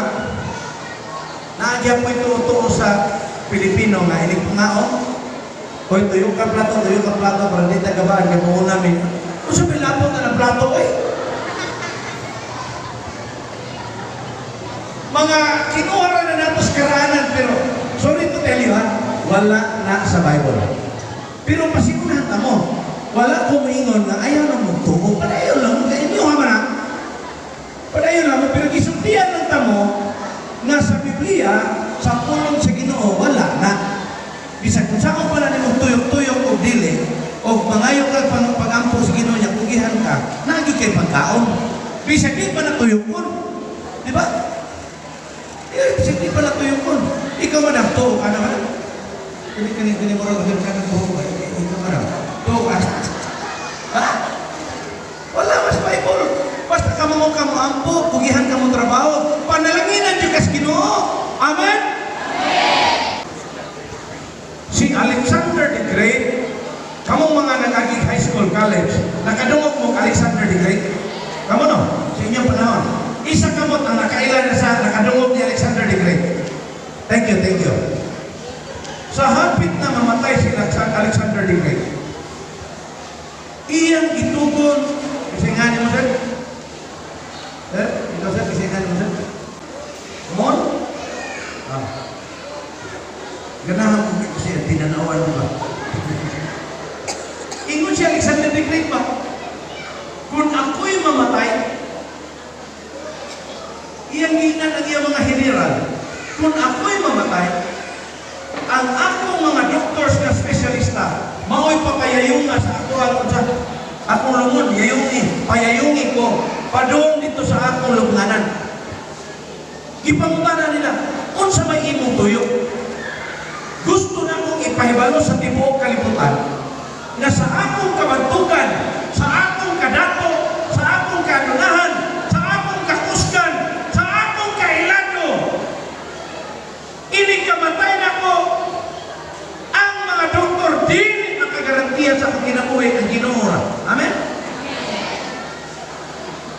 naagyan mo ito sa Pilipino nga inig pangaon? Hoy, tuyo ka plato, para di tagabaan, kaya buo namin. Kung sa pilapot na ng plato, eh. Mga kinuha na nato sa karaanan, pero sorry to tell you, ha, wala na sa Bible. Pero pasigunahan ta mo, wala ko maingon nga ayaw na mong tuo, padayon lang mo, kaya inyo ha man ha. Padayon lang mo, pero gisultian lang ta mo, nga sa Biblia, sa pulong sa Ginoo, wala na. Bisag kung saan pa na nimong tuyok-tuyok o dili, o mangayo ka pag-ampo sa Ginoo niya, kugihan ka, nagi kay pagkaon. Bisag di pa na tuyokon. Di ba? Bisag di pa na tuyokon. Ikaw man ang tuo ka naman. Kini mo rin ka ng tuo ka. Ikaw man ang tuo ka. Ha? Wala mas Bible. Basta ka mo ampo, kugihan ka mo trabaho, panalanginan dyan kas Ginoo. Amen? Great, kamong mga nag-agi high school, college, nakadungog mo Alexander the Great? Kamo no? Sa inyong panahon. Isa kamot ang nakaila na sa nakadungog ni Alexander the Great. Thank you, thank you. Sa hapit na mamatay si Alexander the Great, iyang gitugon, kasi nga ni mo, sir? Sir, ikaw sir, kasi nga ni mo, sir? Come on? Ah. Ganahan ko kasi ang tinanawan mo ba? Ingon si Alexander the Great ba? "Kung ako'y mamatay," iyang giingnan ang iyang mga general, "kung ako'y mamatay, ang akong mga doctors na espesyalista, mao'y papayayunga sa ako ang sa akong lungon, yayungi, payayungi ko, padung dito sa akong lubnganan." Gipangutana nila, "Unsa may imong tuyo?" "Gusto na akong ipahibalo sa tibuok kalibutan na sa akong kabantukan, sa akong kadato, sa akong kanunahan, sa akong kakusgan, sa akong kailado, inig kamatay nako, ang mga doktor dili makagarantiya sa akong kinabuhi, ang Ginoo ra." Amen?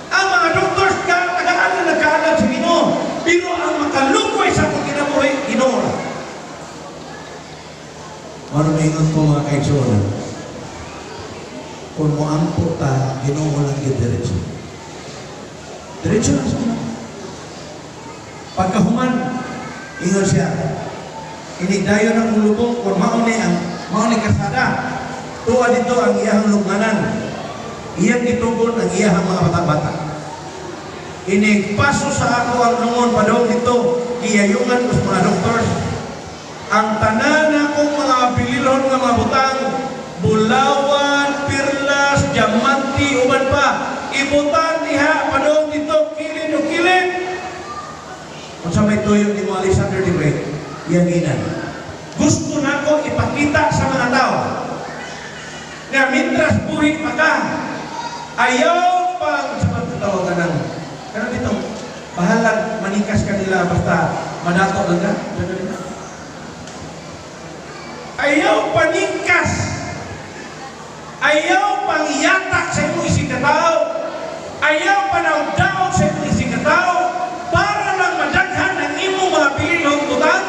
Ang mga doctors ka tagaan na nagkaalam sa Ginoo, pero ang makalukoy sa akong kinabuhi, Ginoo ra. Ano maingon ko, mga kaigsuonan? Kung moampo ta, Ginoo lang gyud diretso. Diretso lang sa una. Pagkahuman, ingon siya, "Inigdayon ang lubong, kung mao ni ang mao ni kasada, tuwa dito ang iyahang lubnganan." Iyang gitugon ang iyahang mga bata-bata. "Inigpaso sa ako ang lungon padong dito, giyayungan ko sa mga doctors. Ang tanan akong mga bililhon nga mga butang, bulawan, perlas, diamante, uban pa, ibutan diha padong dito, kilid o kilid." Unsa may tuyo ni mo Alexander the Great? Iyang giingnan, "Gusto nako ipakita sa mga tao nga mintras buhi pa ka, ayaw pang sa pagtatawagan ng kanang dito, bahalag manikas kanila, basta madato lang ka. Ayaw paningkas, ayaw pangyatak sa imong isig katao, ayaw panawdaog sa imong isig katao para lang madaghan ang imong mga bililhong butang,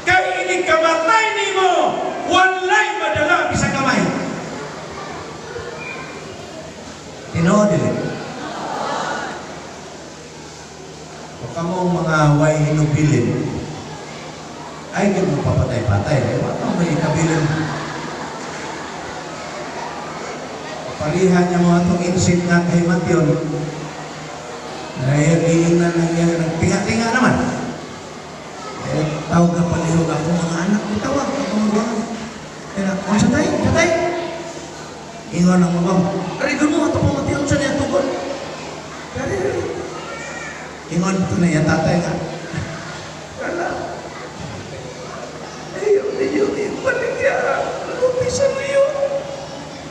kay inig kamatay nimo, walay madala bisan gamay." Tinuod dili? O kamong mga way hinubilin, ay gid mo papatay-patay, eh, wa may kabilin. Pariha niya mo atong insit nga kay Matyon. Ay, giingnan ng iya, nagtinga-tinga naman. Eh, tawag na palihog ako mga anak, itawag ako mga anak. Kaya, oh, sa tayo, sa tayo. Ingon ang mabang, "Arigon mo, ato pamatiyon sa niya tukod." Dari, dari. Ingon ito na iya tatay nga, "Wala. Ayaw ninyo ibaligya ang luti sa luyo.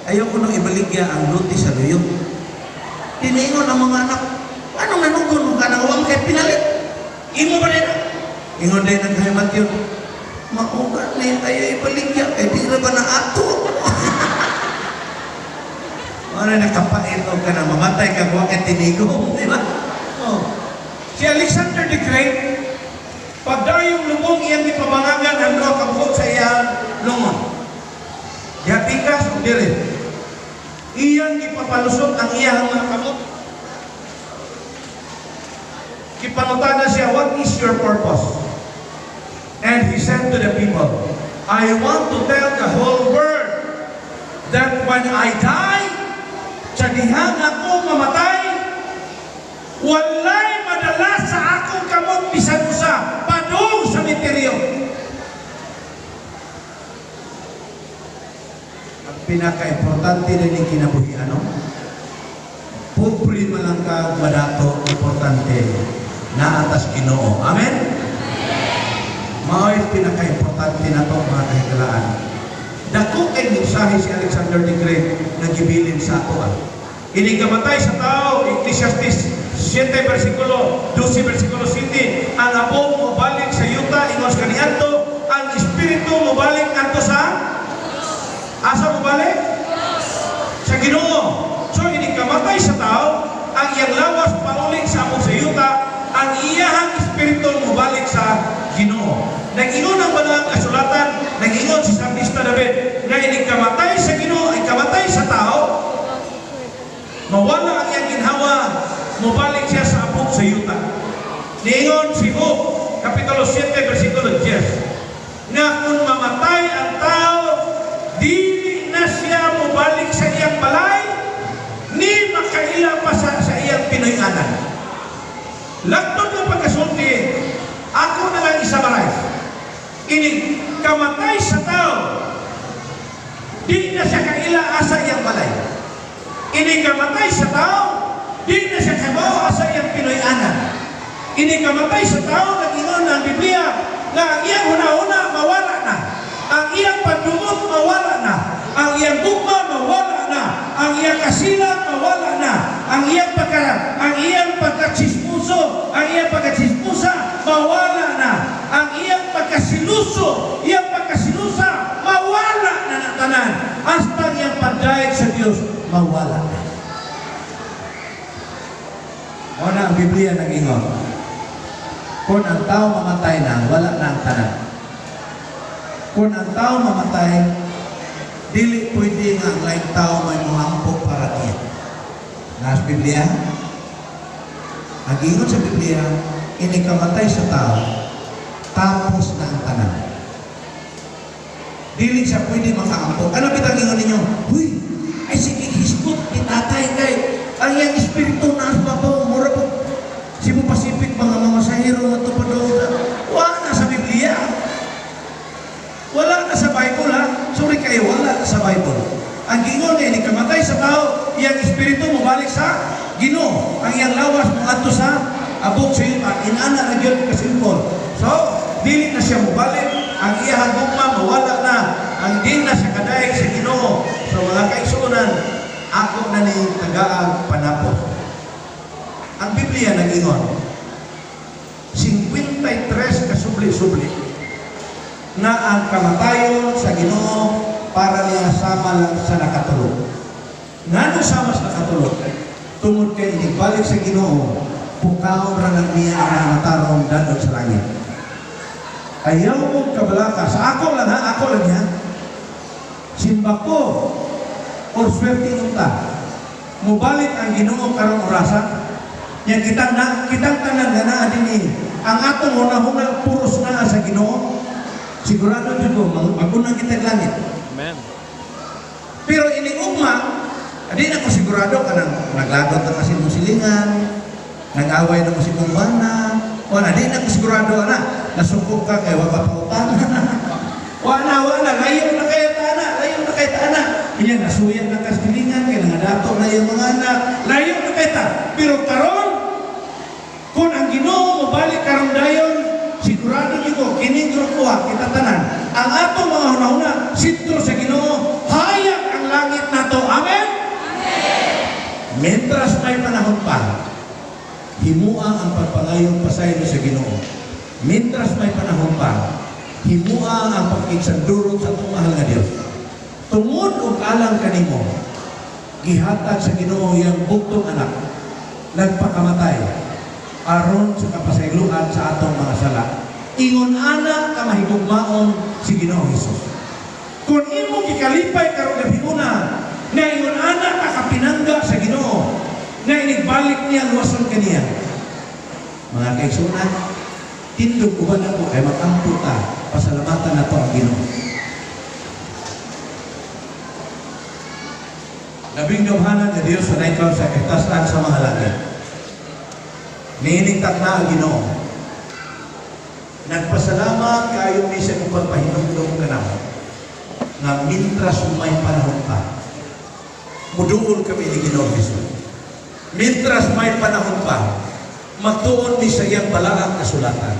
Ayaw ko nang ibaligya ang luti sa luyo." Tiniingon ang mga anak, "Anong nanugon mo ka nang uwang kay pinalit? Imo ba rin?" Ingon din ang kay Matthew, "Maugat ni ayaw ibaligya, kay di na ba na ato?" Ano nakapait o ka na mamatay ka, huwag kang tinigong, di ba? Oh. Si Alexander the Great, pagdayong lubong, iyang gipabangagan ang duha ka buhok sa iyang lungon. Gipikas og dili. Iyang gipapalusot ang iyang mga kamot. Gipangutana siya, "What is your purpose?" And he said to the people, "I want to tell the whole world that when I die, sa dihang ako mamatay, walay madala sa akong kamot bisan usa padung sa sementeryo." Ang pinaka-importante na ning kinabuhi, ano? Pobre man lang ka madato, importante naatas Ginoo. Amen? Mao'y pinaka-importante na to, mga kahigalaan. Dako kay mensahe si Alexander the Great nga gibilin sa ato. Ini kamatay sa tao, Ecclesiastes 7 versikulo 12 versikulo 7, ang abo mo balik sa yuta ingos kaniadto, ang espiritu mo balik ngadto sa iyang lawas pauli sa abog sa yuta, ang iyahang espiritu mobalik sa Ginoo. Nag-ingon ang balaang kasulatan, nag-ingon si Salmista David, nga inig kamatay sa Ginoo, ay kamatay sa tao, mawala ang iyang ginhawa, mobalik siya sa abog sa yuta. Niingon si Job, Kapitulo 7, versikulo 10, nga kung mamatay ang tao, dili na siya mobalik sa iyang balay, ni makaila pa sa iyang Pinoy-anan. Laktod ng pagkasulti, ako na lang i-summarize. Inig kamatay sa tao, di na siya kaila asa iyang balay. Inig kamatay sa tao, di na siya kabaw asa iyang Pinoy-anan. Inig kamatay sa tao, nag-ingon ang Biblia, nga ang iyang hunahuna mawala na. Ang iyang pagdumot mawala na. Ang iyang gugma mawala na. Ang iyang kasilag mawala na. Ang iyang pagkachismuso, ang iyang pagkachismusa mawala na. Ang iyang pagkasiluso, iyang pagkasilusa mawala na ng tanan. Hasta ang iyang pagdayeg sa Dios mawala na. Mao na ang Biblia nag-ingon. Kung ang tao mamatay na, wala na ang tanan. Kung ang tao mamatay, dili pwede nga ang laing tao may muhampo para niya. Nasa Biblia, ang ingon sa Biblia, inikamatay sa tao, tapos na ang tanan. Dili siya pwede makaampo. Ano bitang ingon ninyo? Huy, ay sige, hisgot ni tatay kay ang iyang espiritu na sa babaw, mura po. Cebu Pacific, mga masahero nga ito pa doon. Wala na sa Biblia. Wala na sa Bible, ha? Sorry kayo, wala na sa Bible. Ang gingon nga, kamatay sa tao, iyang espiritu mobalik sa Ginoo. Ang iyang lawas moadto sa abog sa yuta. Inana na gyud kasimple. So, dili na siya mobalik. Ang iyang gugma mawala na. Ang di na siya kadayeg sa Ginoo. So, mga kaigsuonan, ako na ni tagaag panapos. Ang Biblia nag-ingon, 53 kasubli-subli na ang kamatayon sa Ginoo para niya sama lang sa nakatulog. Ngano sama sa nakatulog? Tungod kay inigbalik sa Ginoo, pukaon ra lang niya ang mga matarong dadon sa langit. Ayaw mo kabalaka. Sa ako lang ha, ako lang ha. Simba ko or swerte unta. Mubalik ang Ginoo karong orasa. Yang kitang tanan nga naa dinhi. Ang atong hunahuna puros naa sa Ginoo. Sigurado jud ko mag-unang kita langit. Amen. Pero ining ugma, di na ko sigurado kanang naglagot na kasi mong silingan, nag-away na mo si mong bana, wala, di na ko sigurado ana, nasuko ka kay wa ka pautang. Wala, wala, layo na kayo ta ana, layo na kayo ta ana. Iya, nasuyan na ka sa silingan, kay nangadato na yung mga anak, layo na kayo ta. Pero karon, kung ang Ginoo mobalik karon dayon, sigurado gyud ko kining grupo ha, kita tanan. Ang atong mga hunahuna sentro sa Ginoo, hayag ang langit nato. Amen. Mientras may panahon pa, himua ang pagpangayong pasaylo sa Ginoo. Mientras may panahon pa, himua ang pagkigsandurot sa atong mahal nga Dios. Tungod og alang kanimo, gihatag sa Ginoo iyang bugtong anak, nagpakamatay aron sa kapasayloan sa atong mga sala. Ingon ana ka mahigugmaon si Ginoo Hesus. Kung imo gikalipay karong gabi una, nga ingon ana ka kapinangga sa Ginoo, nga inigbalik niya luwason kaniya. Mga kaigsuonan, tindog uban ako kay makampo ta, pasalamatan nato ang Ginoo. Labing gamhanan nga Dios sa ikaw sa kahitasan sa mga langit. Niining takna ang Ginoo. Nagpasalamat kayo ni sa imong pagpahinumdom kanamo. Nga mintras may panahon pa, muduol kami ni Ginoo Jesus. Mintras may panahon pa, magtuon mi sa iyang balaang kasulatan.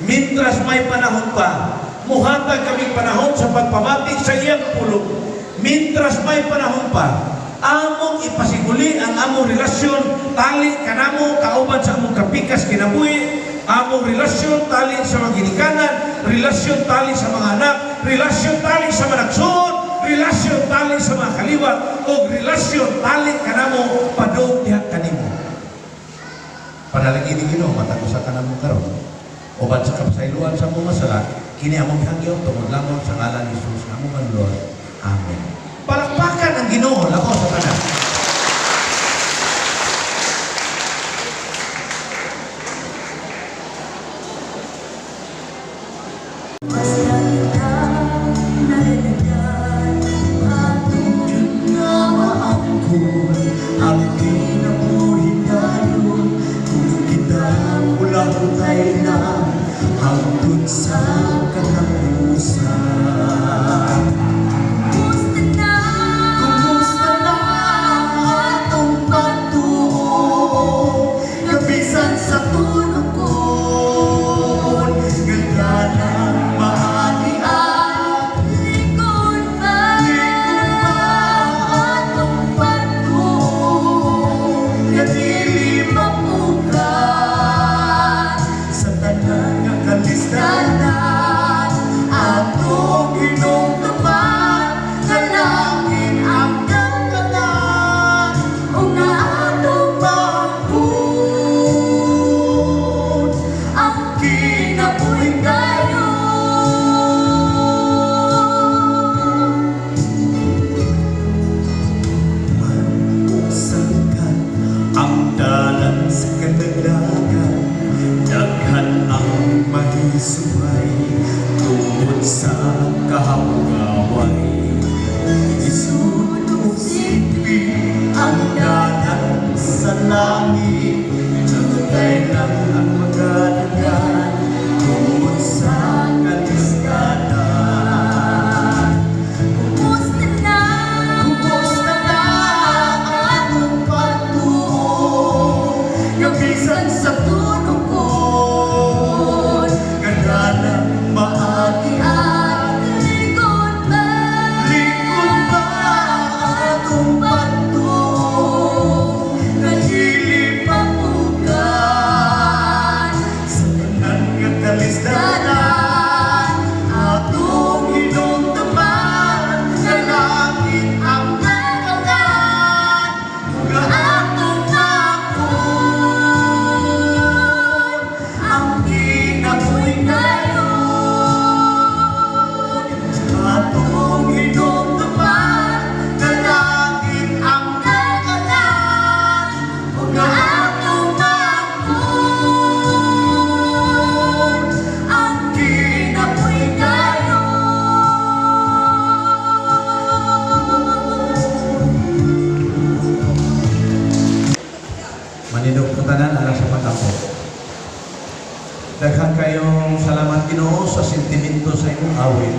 Mintras may panahon pa, muhatag kami panahon sa pagpamati sa iyang pulong. Mintras may panahon pa, among ipasiguli ang among relasyon tali kanamo kauban sa among kapikas kinabuhi, among relasyon tali sa mga ginikanan, relasyon tali sa mga anak, relasyon tali sa mga nagsuon, relasyon tali sa mga kaliwat, o relasyon tali kanamo padung diha kanimo. Panalangin ni Ginoo matag usa ka namo karon. Uban sa kapasayloan sa among masala, kini among hangyo tungod lamang sa ngalan ni Jesus nga among Lord. Amen. Palakpakan ang Ginoo labaw sa tanan. Basta kita nalalagan, Yun nga maangkon ang kinabuhi dayon kung kita mulahutay na hangtod sa katapusan. Kumusta na? Kumusta na ang atong pagtuo nga bisan sa tunokon nga dalang maagian? Likod ba? Likod ba atong pagtuo nga dili mapukan sa tanan nga kalisdanan? Atong hinumduman nga langit ang gangganan O nga atong maangkon ang kinabuhing dayon. Sangkan ang dalan sa kadagdagan, daghan ang mahisuway tungod sa kahapugaway. Isud og silbi ang dalan sa langit, Dugay lang ang magadagan tungod sa kalisdanan. Kumusta na? Kumusta na ang atong pagtuo nga bisan sa tunokon nga dalang maagian? Likod ba? Likod ba ang atong pagtuo nga dili mapukan sa tanan nga kalisdanan? Atong hinumduman nga langit ang gagalan nga atong maangkon ang kinabuhing dayon. Atong hinumduman nga langit ang gagalan nga atong maangkon ang kinabuhing dayon. Manindog ko tanan alang sa pag-ampo. Daghan kayong salamat, Ginoo, sa sentimento sa imong awit.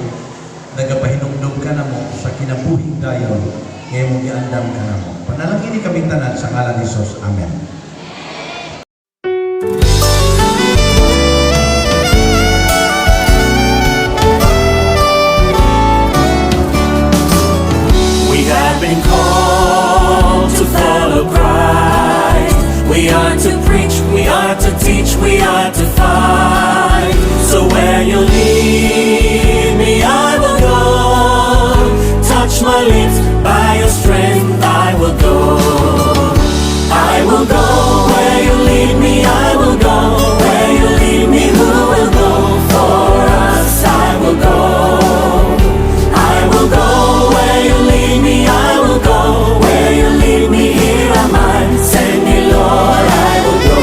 Nagapahinumdum ka namo sa kinabuhing dayon nga imong giandam ka namo. Panalangin ni kaming tanan sa ngalan ni Jesus. Amen. We have been called to follow Christ. We are to preach, we are to teach, we are to fight. So where you lead me, I will go. Touch my lips, by your strength, I will go. I will go where you lead me, I will go. Where you lead me, who will go for us? I will go. I will go where you lead me, I will go. Where you lead me, here am I. Send me, Lord, I will go.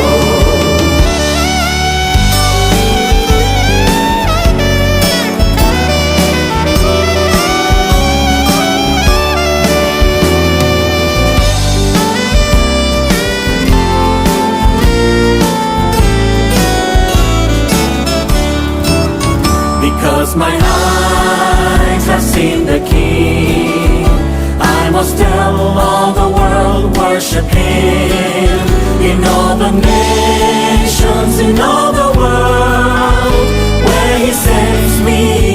Because my eyes have seen the King, I must tell all the world, worship Him. In all the nations, in all the world, where He sends me.